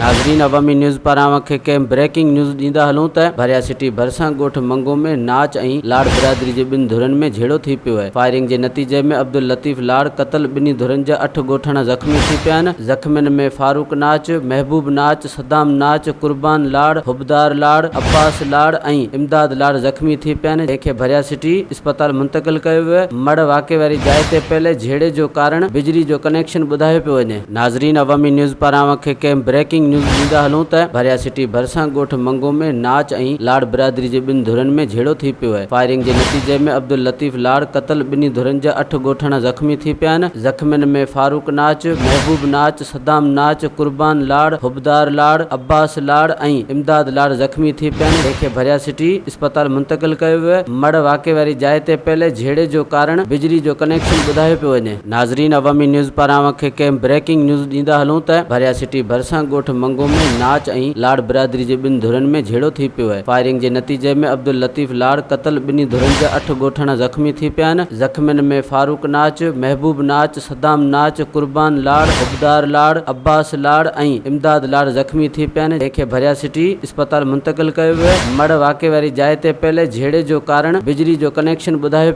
ناظرين عوامي نيوز پاران اوهان کي ڪنهن بريڪنگ نيوز ڏيندا هلون ته ڀريا سٽي ڀرسان ڳوٺ منگو ۾ ناچ ۽ لاڙ برادري جي ٻن ڌرين ۾ جهيڙو ٿي پيو آهي فائرنگ جي نتيجي ۾ عبداللطيف لاڙ قتل ٻنهي ڌرين جا اٺ ڳوٺاڻا زخمي ٿي پيا آهن زخمين ۾ فاروق ناچ، محبوب ناچ، صدام ناچ، قربان لاڙ، حبدار لاڙ، عباس لاڙ ۽ امداد لاڙ زخمي ٿي پيا آهن جنهن کي ڀريا سٽي اسپتال منتقل ڪيو ويو آهي مڙهه واقعي واري جاء تي پيل جهيڙي جو ڪارڻ بجلي جو ڪنيڪشن ٻڌايو پيو وڃي. ناظرين عوامي نيوز پاران اوهان کي ڪنهن بريڪنگ نيوز ڏيندا هلون ته ڀريا سٽي ڀرسان ڳوٺ منگو ۾ ناچ ۽ لاڙ برادري جي ٻن ڌرين ۾ جهيڙو ٿي پيو آهي فائرنگ جي نتيجي ۾ عبداللطيف لاڙ قتل ٻنهي ڌرين جا اٺ ڳوٺاڻا زخمي ٿي پيا آهن زخمين ۾ فاروق ناچ، محبوب ناچ، صدام ناچ، قربان لاڙ، حبدار لاڙ، عباس لاڙ ۽ امداد لاڙ زخمي ٿي پيا آهن جنهن کي ڀريا سٽي اسپتال منتقل ڪيو ويو آهي مڙهه واقعي واري جاء تي پيل جهيڙي جو ڪارڻ بجلي جو ڪنيڪشن ٻڌايو پيو وڃي. ناظرين عوامي نيوز پاران اوهان کي ڪنهن بريڪنگ نيوز ڏيندا هلون ته ڀريا سٽي ڀرسان ڳوٺ منگو ۾ ناچ ۽ لاڙ برادري جي ٻن ڌرين ۾ جهيڙو ٿي پيو آهي فائرنگ جي نتيجي ۾ عبداللطيف لاڙ قتل ٻنهي ڌرين جا اٺ ڳوٺاڻا زخمي ٿي پيا آهن زخمين ۾ فاروق ناچ، محبوب ناچ، صدام ناچ، قربان لاڙ، حبدار لاڙ، عباس لاڙ ۽ امداد لاڙ زخمي ٿي پيا آهن جنهن کي ڀريا سٽي اسپتال منتقل ڪيو ويو آهي مڙهه واقعي واري جاء تي پيل جهيڙي جو ڪارڻ بجلي جو ڪنيڪشن ٻڌايو پيو.